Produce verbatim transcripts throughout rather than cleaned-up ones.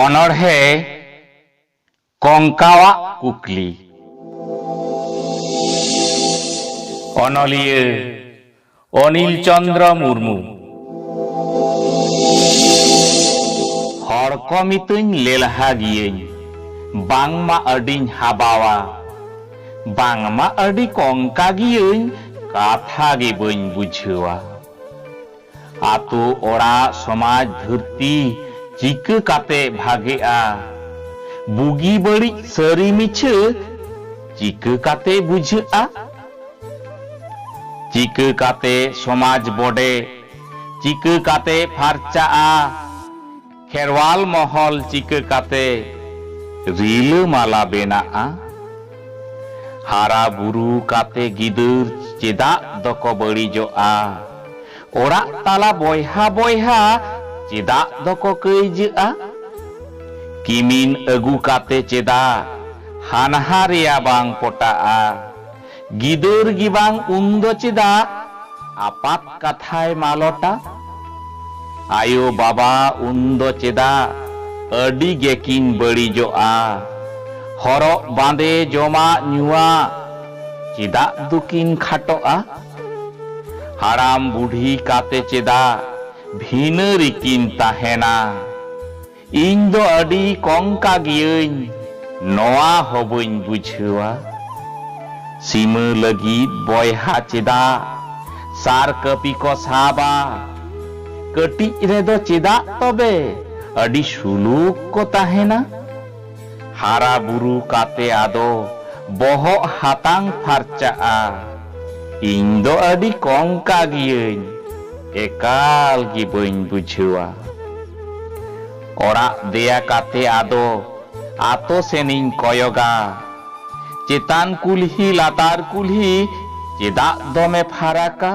ᱚᱱᱚᱬᱦᱮ ᱠᱚᱝᱠᱟᱣᱟᱜ ᱠᱩᱠᱞᱤ᱾ ᱚᱱᱚᱞᱤᱭᱟᱹ ᱚᱱᱤᱞ ᱪᱚᱸᱫᱽᱨᱚ ᱢᱩᱨᱢᱩ᱾ ᱦᱚᱲ ᱠᱚ ᱢᱤᱛᱟᱹᱧ ᱞᱮᱞᱦᱟ ᱜᱤᱭᱟᱹᱧ, ᱵᱟᱝᱢᱟ ᱟᱹᱰᱤᱧ ᱦᱟᱵᱟᱣᱟ, ᱵᱟᱝᱢᱟ ᱟᱹᱰᱤ ᱠᱚᱝᱠᱟ ᱜᱤᱭᱟᱹᱧ, ᱠᱟᱛᱷᱟ ᱜᱮ ᱵᱟᱹᱧ ᱵᱩᱡᱷᱟᱹᱣᱟ᱾ ᱟᱛᱳ ᱚᱲᱟᱜ ᱥᱚᱢᱟᱡᱽ ᱫᱷᱟᱹᱨᱛᱤ ᱪᱤᱠᱟᱹ ᱠᱟᱛᱮ ᱵᱷᱟᱜᱮᱜᱼᱟ? ᱵᱩᱜᱤ ᱵᱟᱹᱲᱤᱡ ᱥᱟᱹᱨᱤ ᱢᱤᱪᱷᱟᱹ ᱪᱤᱠᱟᱹ ᱠᱟᱛᱮ ᱵᱩᱡᱷᱟᱹᱜᱼᱟ? ᱪᱤᱠᱟᱹ ᱠᱟᱛᱮ ᱥᱚᱢᱟᱡᱽ ᱵᱚᱰᱮ, ᱪᱤᱠᱟᱹ ᱠᱟᱛᱮ ᱯᱷᱟᱨᱪᱟᱜᱼᱟ? ᱠᱷᱮᱨᱣᱟᱞ ᱢᱚᱦᱚᱞ ᱪᱤᱠᱟᱹ ᱠᱟᱛᱮ ᱨᱤᱞᱟᱹᱢᱟᱞᱟ ᱵᱮᱱᱟᱜᱼᱟ? ᱦᱟᱨᱟ ᱵᱩᱨᱩ ᱠᱟᱛᱮ ᱜᱤᱫᱟᱹᱨ ᱪᱮᱫᱟᱜ ᱫᱚᱠᱚ ᱵᱟᱹᱲᱤᱡᱚᱜᱼᱟ? ᱚᱲᱟᱜ ᱛᱟᱞᱟ ᱵᱚᱭᱦᱟ ᱵᱚᱭᱦᱟ ᱪᱮᱫᱟᱜ ᱫᱚᱠᱚ ᱠᱟᱹᱭᱡᱟᱹᱜᱼᱟ? ᱠᱤᱢᱤᱱ ᱟᱹᱜᱩ ᱠᱟᱛᱮ ᱪᱮᱫᱟᱜ ᱦᱟᱱᱦᱟᱨᱤᱭᱟ ᱵᱟᱝ ᱯᱚᱴᱟᱜᱼᱟ? ᱜᱤᱫᱟᱹᱨ ᱜᱮ ᱵᱟᱝ ᱩᱱᱫᱚ ᱪᱮᱫᱟᱜ ᱟᱯᱟᱛ ᱠᱟᱛᱷᱟᱭ ᱢᱟᱞᱚᱴᱟ? ᱟᱭᱳ ᱵᱟᱵᱟ ᱩᱱᱫᱚ ᱪᱮᱫᱟᱜ ᱟᱹᱰᱤ ᱜᱮᱠᱤᱱ ᱵᱟᱹᱲᱤᱡᱚᱜᱼᱟ? ᱦᱚᱨᱚᱜ ᱵᱟᱸᱫᱮ ᱡᱚᱢᱟᱜ ᱧᱩᱣᱟᱜ ᱪᱮᱫᱟᱜ ᱫᱚᱠᱤᱱ ᱠᱷᱟᱴᱚᱜᱼᱟ? ᱦᱟᱲᱟᱢ ᱵᱩᱰᱷᱤ ᱠᱟᱛᱮ ᱪᱮᱫᱟᱜ ᱵᱷᱤᱱᱟᱹ ᱨᱮᱠᱤᱱ ᱛᱟᱦᱮᱱᱟ? ᱤᱧ ᱫᱚ ᱟᱹᱰᱤ ᱠᱚᱝᱠᱟ ᱜᱤᱭᱟᱹᱧ, ᱱᱚᱣᱟ ᱦᱚᱸ ᱵᱟᱹᱧ ᱵᱩᱡᱷᱟᱹᱣᱟ᱾ ᱥᱤᱢᱟᱹ ᱞᱟᱹᱜᱤᱫ ᱵᱚᱭᱦᱟ ᱪᱮᱫᱟᱜ ᱥᱟᱨ ᱠᱟᱹᱯᱤ ᱠᱚ ᱥᱟᱵᱟ? ᱠᱟᱹᱴᱤᱡ ᱨᱮᱫᱚ ᱪᱮᱫᱟᱜ ᱛᱚᱵᱮ ᱟᱹᱰᱤ ᱥᱩᱞᱩᱠ ᱠᱚ ᱛᱟᱦᱮᱱᱟ? ᱦᱟᱨᱟ ᱵᱩᱨᱩ ᱠᱟᱛᱮ ᱟᱫᱚ ᱵᱚᱦᱚᱜ ᱦᱟᱛᱟᱝ ᱯᱷᱟᱨᱪᱟᱜᱼᱟ᱾ ᱤᱧ ᱫᱚ ᱟᱹᱰᱤ ᱠᱚᱝᱠᱟ ᱜᱤᱭᱟᱹᱧ, ᱮᱠᱟᱞ ᱜᱮ ᱵᱟᱹᱧ ᱵᱩᱡᱷᱟᱹᱣᱟ᱾ ᱚᱲᱟᱜ ᱫᱮᱭᱟ ᱠᱟᱛᱮ ᱟᱫᱚ ᱟᱛᱳ ᱥᱮᱱᱤᱧ ᱠᱚᱭᱚᱜᱟ᱾ ᱪᱮᱛᱟᱱ ᱠᱩᱞᱦᱤ ᱞᱟᱛᱟᱨ ᱠᱩᱞᱦᱤ ᱪᱮᱫᱟᱜ ᱫᱚᱢᱮ ᱯᱷᱟᱨᱟᱠᱟ?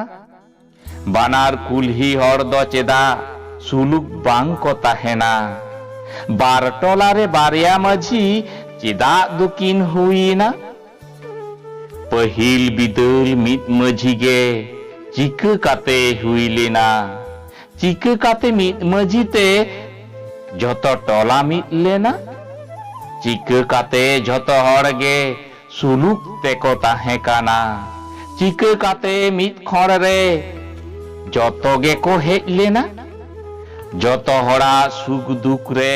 ᱵᱟᱱᱟᱨ ᱠᱩᱞᱦᱤ ᱦᱚᱲ ᱫᱚ ᱪᱮᱫᱟᱜ ᱥᱩᱞᱩᱠ ᱵᱟᱝ ᱠᱚ ᱛᱟᱦᱮᱱᱟ? ᱵᱟᱨ ᱴᱚᱞᱟ ᱨᱮ ᱵᱟᱨᱭᱟ ᱢᱟᱹᱡᱷᱤ ᱪᱮᱫᱟᱜ ᱫᱚᱠᱤᱱ ᱦᱩᱭᱮᱱᱟ? ᱯᱟᱹᱦᱤᱞ ᱵᱤᱫᱟᱹᱞ ᱢᱤᱫ ᱢᱟᱹᱡᱷᱤ ᱜᱮ ᱪᱤᱠᱟᱹ ᱠᱟᱛᱮ ᱦᱩᱭ ᱞᱮᱱᱟ? ᱪᱤᱠᱟᱹ ᱠᱟᱛᱮ ᱢᱤᱫ ᱢᱟᱹᱡᱷᱤ ᱛᱮ ᱡᱷᱚᱛᱚ ᱴᱚᱞᱟ ᱢᱤᱫ ᱞᱮᱱᱟ᱾ ᱪᱤᱠᱟᱹ ᱠᱟᱛᱮ ᱡᱷᱚᱛᱚ ᱦᱚᱲ ᱜᱮ ᱥᱩᱞᱩᱠ ᱛᱮᱠᱚ ᱛᱟᱦᱮᱸ ᱠᱟᱱᱟ? ᱪᱤᱠᱟᱹ ᱠᱟᱛᱮ ᱢᱤᱫ ᱠᱷᱚᱸᱰ ᱨᱮ ᱡᱚᱛᱚ ᱜᱮᱠᱚ ᱦᱮᱡ ᱞᱮᱱᱟ? ᱡᱚᱛᱚ ᱦᱚᱲᱟᱜ ᱥᱩᱠ ᱫᱩᱠ ᱨᱮ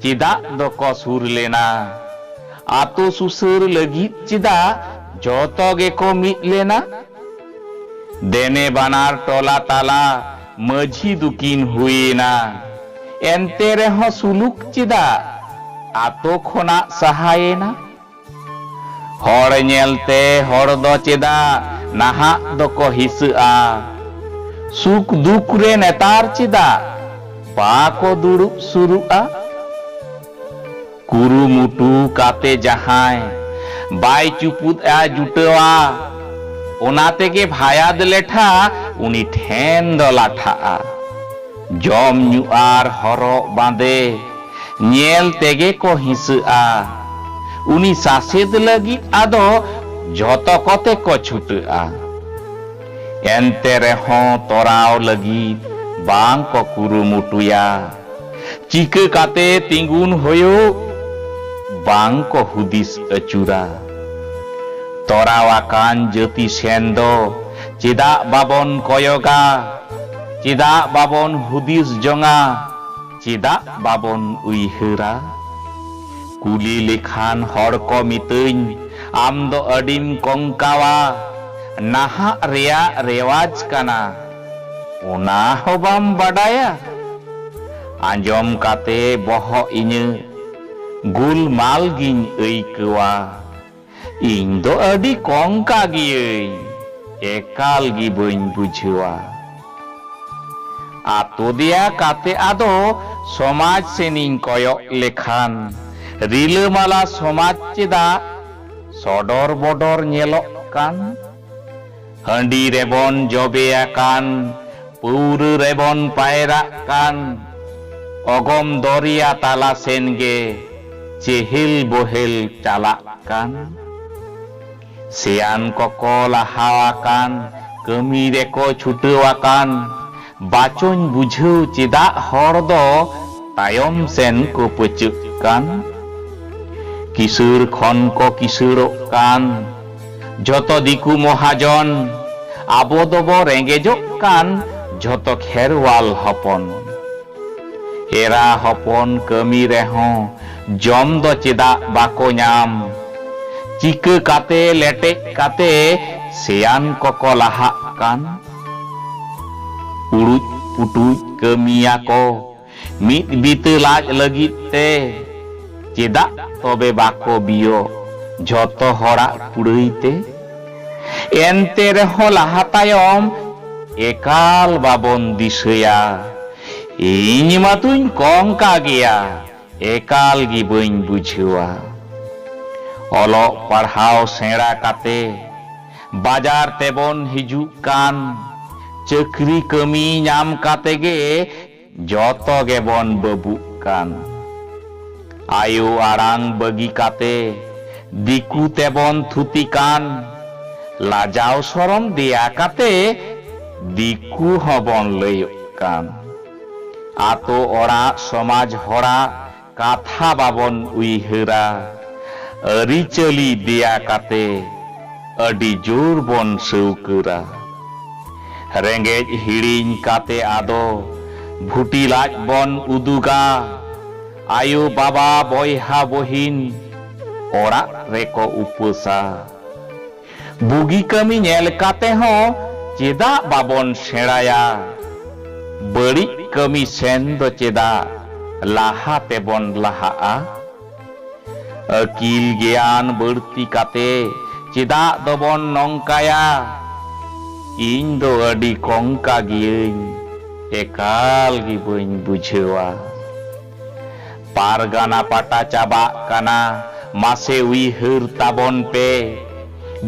ᱪᱮᱫᱟᱜ ᱫᱚᱠᱚ ᱥᱩᱨ ᱞᱮᱱᱟ? ᱟᱛᱳ ᱥᱩᱥᱟᱹᱨ ᱞᱟᱹᱜᱤᱫ ᱪᱮᱫᱟᱜ ᱡᱚᱛᱚ ᱜᱮᱠᱚ ᱢᱤᱫ ᱞᱮᱱᱟ? ᱫᱮᱱᱮ ᱵᱟᱱᱟᱨ ᱴᱚᱞᱟ ᱛᱟᱞᱟ ᱢᱟᱹᱡᱷᱤ ᱫᱩᱠᱤᱱ ᱦᱩᱭᱮᱱᱟ᱾ ᱮᱱᱛᱮ ᱨᱮᱦᱚᱸ ᱥᱩᱞᱩᱠ ᱪᱮᱫᱟᱜ ᱟᱛᱳ ᱠᱷᱚᱱᱟᱜ ᱥᱟᱦᱟᱭᱮᱱᱟ? ᱦᱚᱲ ᱧᱮᱞᱛᱮ ᱦᱚᱲ ᱫᱚ ᱪᱮᱫᱟᱜ ᱱᱟᱦᱟᱜ ᱫᱚᱠᱚ ᱦᱤᱥᱟᱹᱜᱼᱟ? ᱥᱩᱠ ᱫᱩᱠ ᱨᱮ ᱱᱮᱛᱟᱨ ᱪᱮᱫᱟᱜ ᱵᱟᱠᱚ ᱫᱩᱲᱩᱵ ᱥᱩᱨᱩᱜᱼᱟ? ᱠᱩᱨᱩᱢᱩᱴᱩ ᱠᱟᱛᱮ ᱡᱟᱦᱟᱸᱭ ᱵᱟᱭ ᱪᱩᱯᱩᱫᱼᱟ ᱡᱩᱴᱟᱹᱣᱟ, ᱚᱱᱟ ᱛᱮᱜᱮ ᱵᱷᱟᱭᱟᱫ ᱞᱮᱴᱷᱟ ᱩᱱᱤ ᱴᱷᱮᱱ ᱫᱚ ᱞᱟᱴᱷᱟᱜᱼᱟ᱾ ᱡᱚᱢ ᱧᱩ ᱟᱨ ᱦᱚᱨᱚᱜ ᱵᱟᱸᱫᱮ ᱧᱮᱞ ᱛᱮᱜᱮ ᱠᱚ ᱦᱤᱸᱥᱟᱹᱜᱼᱟ᱾ ᱩᱱᱤ ᱥᱟᱥᱮᱛ ᱞᱟᱹᱜᱤᱫ ᱟᱫᱚ ᱡᱷᱚᱛᱚ ᱠᱚᱛᱮ ᱠᱚ ᱪᱷᱩᱴᱟᱹᱜᱼᱟ᱾ ᱮᱱᱛᱮ ᱨᱮᱦᱚᱸ ᱛᱚᱨᱟᱣ ᱞᱟᱹᱜᱤᱫ ᱵᱟᱝ ᱠᱚ ᱠᱩᱨᱩᱢᱩᱴᱩᱭᱟ᱾ ᱪᱤᱠᱟᱹ ᱠᱟᱛᱮ ᱛᱤᱸᱜᱩᱱ ᱦᱩᱭᱩᱜ, ᱵᱟᱝ ᱠᱚ ᱦᱩᱫᱤᱥ ᱟᱹᱪᱩᱨᱟ᱾ ᱛᱚᱨᱟᱣ ᱟᱠᱟᱱ ᱡᱟᱹᱛᱤ ᱥᱮᱱ ᱫᱚ ᱪᱮᱫᱟᱜ ᱵᱟᱵᱚᱱ ᱠᱚᱭᱚᱜᱟ? ᱪᱮᱫᱟᱜ ᱵᱟᱵᱚᱱ ᱦᱩᱫᱤᱥ ᱡᱚᱝᱟ? ᱪᱮᱫᱟᱜ ᱵᱟᱵᱚᱱ ᱩᱭᱦᱟᱹᱨᱟ? ᱠᱩᱞᱤ ᱞᱮᱠᱷᱟᱱ ᱦᱚᱲ ᱠᱚ ᱢᱤᱛᱟᱹᱧ, "ᱟᱢ ᱫᱚ ᱟᱹᱰᱤᱢ ᱠᱚᱝᱠᱟᱣᱟ, ᱱᱟᱦᱟᱜ ᱨᱮᱭᱟᱜ ᱨᱮᱣᱟᱡᱽ ᱠᱟᱱᱟ, ᱚᱱᱟ ᱦᱚᱸ ᱵᱟᱢ ᱵᱟᱰᱟᱭᱟ?" ᱟᱸᱡᱚᱢ ᱠᱟᱛᱮ ᱵᱚᱦᱚᱜ ᱤᱧᱟᱹᱜ ᱜᱩᱞᱢᱟᱞ ᱜᱤᱧ ᱟᱹᱭᱠᱟᱹᱣᱟ᱾ ᱤᱧ ᱫᱚ ᱟᱹᱰᱤ ᱠᱚᱝᱠᱟ ᱜᱤᱭᱟᱹᱧ, ᱮᱠᱟᱞ ᱜᱮ ᱵᱟᱹᱧ ᱵᱩᱡᱷᱟᱹᱣᱟ᱾ ᱟᱛᱳ ᱫᱮᱭᱟ ᱠᱟᱛᱮ ᱟᱫᱚ ᱥᱚᱢᱟᱡᱽ ᱥᱮᱱᱤᱧ ᱠᱚᱭᱚᱜ ᱞᱮᱠᱷᱟᱱ, ᱨᱤᱞᱟᱹᱢᱟᱞᱟ ᱥᱚᱢᱟᱡᱽ ᱪᱮᱫᱟᱜ ᱥᱚᱰᱚᱨ ᱵᱚᱰᱚᱨ ᱧᱮᱞᱚᱜ ᱠᱟᱱ? ᱦᱟᱺᱰᱤ ᱨᱮᱵᱚᱱ ᱡᱚᱵᱮ ᱟᱠᱟᱱ, ᱯᱟᱹᱣᱨᱟᱹ ᱨᱮᱵᱚᱱ ᱯᱟᱭᱨᱟᱜ ᱠᱟᱱ, ᱚᱜᱚᱢ ᱫᱚᱨᱭᱟ ᱛᱟᱞᱟ ᱥᱮᱱ ᱜᱮ ᱪᱮᱦᱮᱞ ᱵᱚᱦᱮᱞ ᱪᱟᱞᱟᱜ ᱠᱟᱱ᱾ ᱥᱮᱭᱟᱱ ᱠᱚᱠᱚ ᱞᱟᱦᱟ ᱟᱠᱟᱱ, ᱠᱟᱹᱢᱤ ᱨᱮᱠᱚ ᱪᱷᱩᱴᱟᱹᱣ ᱟᱠᱟᱱ, ᱵᱟᱪᱚᱧ ᱵᱩᱡᱷᱟᱹᱣ ᱪᱮᱫᱟᱜ ᱦᱚᱲ ᱫᱚ ᱛᱟᱭᱚᱢ ᱥᱮᱱ ᱠᱚ ᱯᱟᱹᱪᱟᱹᱜ ᱠᱟᱱ᱾ ᱠᱤᱥᱟᱹᱬ ᱠᱷᱚᱱ ᱠᱚ ᱠᱤᱥᱟᱹᱬᱚᱜ ᱠᱟᱱ, ᱡᱷᱚᱛᱚ ᱫᱤᱠᱩ ᱢᱚᱦᱟᱡᱚᱱ, ᱟᱵᱚ ᱫᱚᱵᱚ ᱨᱮᱸᱜᱮᱡᱚᱜ ᱠᱟᱱ, ᱡᱷᱚᱛᱚ ᱠᱷᱮᱨᱣᱟᱞ ᱦᱚᱯᱚᱱ᱾ ᱮᱨᱟ ᱦᱚᱯᱚᱱ ᱠᱟᱹᱢᱤ ᱨᱮᱦᱚᱸ ᱡᱚᱢ ᱫᱚ ᱪᱮᱫᱟᱜ ᱵᱟᱠᱚ ᱧᱟᱢ? ᱪᱤᱠᱟᱹ ᱠᱟᱛᱮ ᱞᱮᱴᱮᱡ ᱠᱟᱛᱮ ᱥᱮᱭᱟᱱ ᱠᱚᱠᱚ ᱞᱟᱦᱟᱜ ᱠᱟᱱ? ᱩᱲᱩᱡ ᱯᱩᱴᱩᱡ ᱠᱟᱹᱢᱤᱭᱟᱠᱚ ᱢᱤᱫ ᱵᱤᱛᱟᱹ ᱞᱟᱡ ᱞᱟᱹᱜᱤᱫ ᱛᱮ, ᱪᱮᱫᱟᱜ ᱛᱚᱵᱮ ᱵᱟᱠᱚ ᱵᱤᱭᱚᱜ ᱡᱷᱚᱛᱚ ᱦᱚᱲᱟᱜ ᱠᱩᱲᱟᱹᱭ ᱛᱮ? ᱮᱱᱛᱮ ᱨᱮᱦᱚᱸ ᱞᱟᱦᱟ ᱛᱟᱭᱚᱢ ᱮᱠᱟᱞ ᱵᱟᱵᱚᱱ ᱫᱤᱥᱟᱹᱭᱟ᱾ ᱤᱧ ᱢᱟᱛᱩᱧ ᱠᱚᱝᱠᱟ ᱜᱮᱭᱟ, ᱮᱠᱟᱞ ᱜᱮ ᱵᱟᱹᱧ ᱵᱩᱡᱷᱟᱹᱣᱟ᱾ ᱚᱞᱚᱜ ᱯᱟᱲᱦᱟᱣ ᱥᱮᱬᱟ ᱠᱟᱛᱮ ᱵᱟᱡᱟᱨ ᱛᱮᱵᱚᱱ ᱦᱤᱡᱩᱜ ᱠᱟᱱ, ᱪᱟᱹᱠᱨᱤ ᱠᱟᱹᱢᱤ ᱧᱟᱢ ᱠᱟᱛᱮ ᱜᱮ ᱡᱚᱛᱚ ᱜᱮᱵᱚᱱ ᱵᱟᱹᱵᱩᱜ ᱠᱟᱱ᱾ ᱟᱭᱳ ᱟᱲᱟᱝ ᱵᱟᱹᱜᱤ ᱠᱟᱛᱮ ᱫᱤᱠᱩ ᱛᱮᱵᱚᱱ ᱛᱷᱩᱛᱤ ᱠᱟᱱ, ᱞᱟᱡᱟᱣ ᱥᱚᱨᱚᱢ ᱫᱮᱭᱟ ᱠᱟᱛᱮ ᱫᱤᱠᱩ ᱦᱚᱸᱵᱚᱱ ᱞᱟᱹᱭᱚᱜ ᱠᱟᱱ᱾ ᱟᱛᱳ ᱚᱲᱟᱜ ᱥᱚᱢᱟᱡᱽ ᱦᱚᱲᱟᱜ ᱠᱟᱛᱷᱟ ᱵᱟᱵᱚᱱ ᱩᱭᱦᱟᱹᱨᱟ, ᱟᱹᱨᱤᱪᱟᱹᱞᱤ ᱫᱮᱭᱟ ᱠᱟᱛᱮ ᱟᱹᱰᱤ ᱡᱳᱨ ᱵᱚᱱ ᱥᱟᱹᱣᱠᱟᱹᱨᱟ᱾ ᱨᱮᱸᱜᱮᱡ ᱦᱤᱲᱤᱧ ᱠᱟᱛᱮ ᱟᱫᱚ ᱵᱷᱩᱴᱤ ᱞᱟᱡ ᱵᱚᱱ ᱩᱫᱩᱜᱟ᱾ ᱟᱭᱳ ᱵᱟᱵᱟ ᱵᱚᱭᱦᱟ ᱵᱚᱦᱤᱱ ᱚᱲᱟᱜ ᱨᱮᱠᱚ ᱩᱯᱟᱹᱥᱟ᱾ ᱵᱩᱜᱤ ᱠᱟᱹᱢᱤ ᱧᱮᱞ ᱠᱟᱛᱮ ᱦᱚᱸ ᱪᱮᱫᱟᱜ ᱵᱟᱵᱚᱱ ᱥᱮᱬᱟᱭᱟ? ᱵᱟᱹᱲᱤᱡ ᱠᱟᱹᱢᱤ ᱥᱮᱱ ᱫᱚ ᱪᱮᱫᱟᱜ ᱞᱟᱦᱟ ᱛᱮᱵᱚᱱ ᱞᱟᱦᱟᱜᱼᱟ? ᱟᱹᱠᱤᱞ ᱜᱮᱭᱟᱱ ᱵᱟᱹᱲᱛᱤ ᱠᱟᱛᱮ ᱪᱮᱫᱟᱜ ᱫᱚᱵᱚᱱ ᱱᱚᱝᱠᱟᱭᱟ? ᱤᱧ ᱫᱚ ᱟᱹᱰᱤ ᱠᱚᱝᱠᱟ ᱜᱤᱭᱟᱹᱧ, ᱮᱠᱟᱞ ᱜᱮ ᱵᱟᱹᱧ ᱵᱩᱡᱷᱟᱹᱣᱟ᱾ ᱯᱟᱨᱜᱟᱱᱟ ᱯᱟᱴᱟ ᱪᱟᱵᱟᱜ ᱠᱟᱱᱟ, ᱢᱟᱥᱮ ᱩᱭᱦᱟᱹᱨ ᱛᱟᱵᱚᱱ ᱯᱮ᱾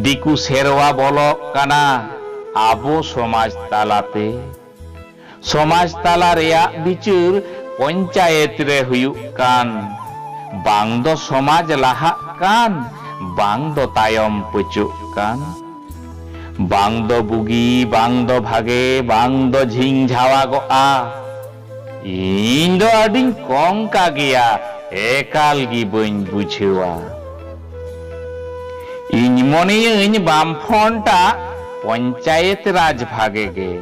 ᱫᱤᱠᱩ ᱥᱮᱨᱣᱟ ᱵᱚᱞᱚᱜ ᱠᱟᱱᱟ ᱟᱵᱚ ᱥᱚᱢᱟᱡᱽ ᱛᱟᱞᱟᱛᱮ᱾ ᱥᱚᱢᱟᱡᱽ ᱛᱟᱞᱟ ᱨᱮᱭᱟᱜ ᱵᱤᱪᱟᱹᱨ ᱯᱚᱧᱪᱟᱭᱮᱛ ᱨᱮ ᱦᱩᱭᱩᱜ ᱠᱟᱱ᱾ ᱵᱟᱝ ᱫᱚ ᱥᱚᱢᱟᱡᱽ ᱞᱟᱦᱟᱜ ᱠᱟᱱ, ᱵᱟᱝ ᱫᱚ ᱛᱟᱭᱚᱢ ᱯᱟᱹᱪᱟᱹᱜ ᱠᱟᱱ᱾ ᱵᱟᱝ ᱫᱚ ᱵᱩᱜᱤ, ᱵᱟᱝ ᱫᱚ ᱵᱷᱟᱜᱮ, ᱵᱟᱝ ᱫᱚ ᱡᱷᱤᱝ ᱡᱷᱟᱣᱟᱜᱚᱜᱼᱟ᱾ ᱤᱧ ᱫᱚ ᱟᱹᱰᱤᱧ ᱠᱚᱝᱠᱟ ᱜᱮᱭᱟ, ᱮᱠᱟᱞ ᱜᱮ ᱵᱟᱹᱧ ᱵᱩᱡᱷᱟᱹᱣᱟ᱾ ᱤᱧ ᱢᱚᱱᱮᱭᱟᱹᱧ ᱵᱟᱢᱯᱷᱚᱱᱴᱟᱜ ᱯᱚᱧᱪᱟᱭᱮᱛ ᱨᱟᱡᱽ ᱵᱷᱟᱜᱮ ᱜᱮ,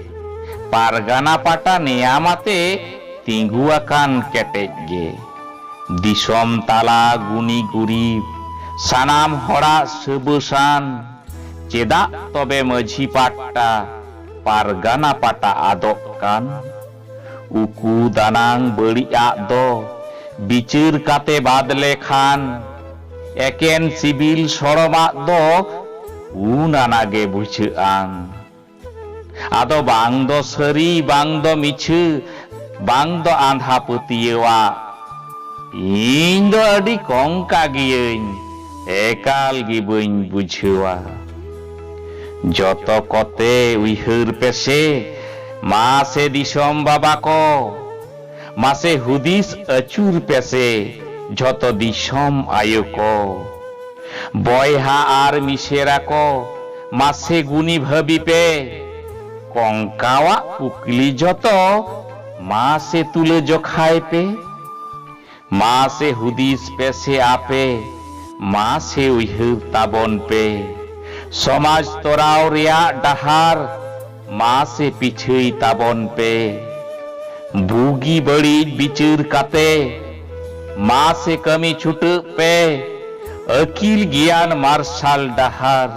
ᱯᱟᱨᱜᱟᱱᱟ ᱯᱟᱴᱟ ᱱᱮᱭᱟᱢ ᱟᱛᱮ ᱛᱤᱸᱜᱩ ᱟᱠᱟᱱ ᱠᱮᱴᱮᱡ ᱜᱮ᱾ ᱫᱤᱥᱚᱢ ᱛᱟᱞᱟ ᱜᱩᱱᱤ ᱜᱩᱨᱤᱵ ᱥᱟᱱᱟᱢ ᱦᱚᱲᱟᱜ ᱥᱟᱹᱵᱟᱹᱥᱟᱱ, ᱪᱮᱫᱟᱜ ᱛᱚᱵᱮ ᱢᱟᱹᱡᱷᱤ ᱯᱟᱴᱟ ᱯᱟᱨᱜᱟᱱᱟ ᱯᱟᱴᱟ ᱟᱫᱚᱜ ᱠᱟᱱ? ᱩᱠᱩ ᱫᱟᱱᱟᱝ ᱵᱟᱹᱲᱤᱡ ᱟᱜ ᱫᱚ ᱵᱤᱪᱟᱹᱨ ᱠᱟᱛᱮ ᱵᱟᱫ ᱞᱮᱠᱷᱟᱱ, ᱮᱠᱮᱱ ᱥᱤᱵᱤᱞ ᱥᱚᱲᱚᱢᱟᱜ ᱫᱚ ᱩᱱ ᱟᱱᱟᱜᱮ ᱵᱩᱡᱷᱟᱹᱜ ᱟᱱ᱾ ᱟᱫᱚ ᱵᱟᱝ ᱫᱚ ᱥᱟᱹᱨᱤ, ᱵᱟᱝ ᱫᱚ ᱢᱤᱪᱷᱟᱹ, ᱵᱟᱝ ᱫᱚ ᱟᱸᱫᱷᱟ ᱯᱟᱹᱛᱭᱟᱹᱣᱟᱜ᱾ ᱤᱧ ᱫᱚ ᱟᱹᱰᱤ ᱠᱚᱝᱠᱟ ᱜᱤᱭᱟᱹᱧ, ᱮᱠᱟᱞ ᱜᱮ ᱵᱟᱹᱧ ᱵᱩᱡᱷᱟᱹᱣᱟ᱾ ᱡᱚᱛᱚ ᱠᱚᱛᱮ ᱩᱭᱦᱟᱹᱨ ᱯᱮᱥᱮ, ᱢᱟᱥᱮ ᱫᱤᱥᱚᱢ ᱵᱟᱵᱟ ᱠᱚ, ᱢᱟᱥᱮ ᱦᱩᱫᱤᱥ ᱟᱹᱪᱩᱨ ᱯᱮᱥᱮ, ᱡᱷᱚᱛᱚ ᱫᱤᱥᱚᱢ ᱟᱭᱳ ᱠᱚ᱾ ᱵᱚᱭᱦᱟ ᱟᱨ ᱢᱤᱥᱮᱨᱟ ᱠᱚ, ᱢᱟᱥᱮ ᱜᱩᱱᱤ ᱵᱷᱟᱹᱵᱤ ᱯᱮ᱾ ᱠᱚᱝᱠᱟᱣᱟᱜ ᱠᱩᱠᱞᱤ ᱡᱷᱚᱛᱚ, ᱢᱟᱥᱮ ᱛᱩᱞᱟᱹ ᱡᱚᱠᱷᱟᱭ ᱯᱮ᱾ ᱢᱟᱥᱮ ᱦᱩᱫᱤᱥ ᱯᱮᱥᱮ ᱟᱯᱮ, ᱢᱟᱥᱮ ᱩᱭᱦᱟᱹᱨ ᱛᱟᱵᱚᱱ ᱯᱮ᱾ ᱥᱚᱢᱟᱡᱽ ᱛᱚᱨᱟᱣ ᱨᱮᱭᱟᱜ ᱰᱟᱦᱟᱨ, ᱢᱟᱥᱮ ᱯᱤᱪᱷᱟᱹᱭ ᱛᱟᱵᱚᱱ ᱯᱮ᱾ ᱵᱩᱜᱤ ᱵᱟᱹᱲᱤᱡ ᱵᱤᱪᱟᱹᱨ ᱠᱟᱛᱮ, ᱢᱟᱥᱮ ᱠᱟᱹᱢᱤ ᱪᱷᱩᱴᱟᱹᱜ ᱯᱮ᱾ ᱟᱹᱠᱤᱞ ᱜᱮᱭᱟᱱ ᱢᱟᱨᱥᱟᱞ ᱰᱟᱦᱟᱨ,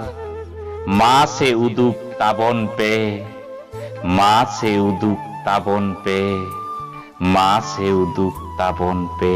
ᱢᱟᱥᱮ ᱩᱫᱩᱜ ᱛᱟᱵᱚᱱ ᱯᱮ᱾ ᱢᱟᱥᱮ ᱩᱫᱩᱜ ᱛᱟᱵᱚᱱ ᱯᱮ, ᱢᱟᱥᱮ ᱩᱫᱩᱜ ᱛᱟᱵᱚᱱ ᱯᱮ᱾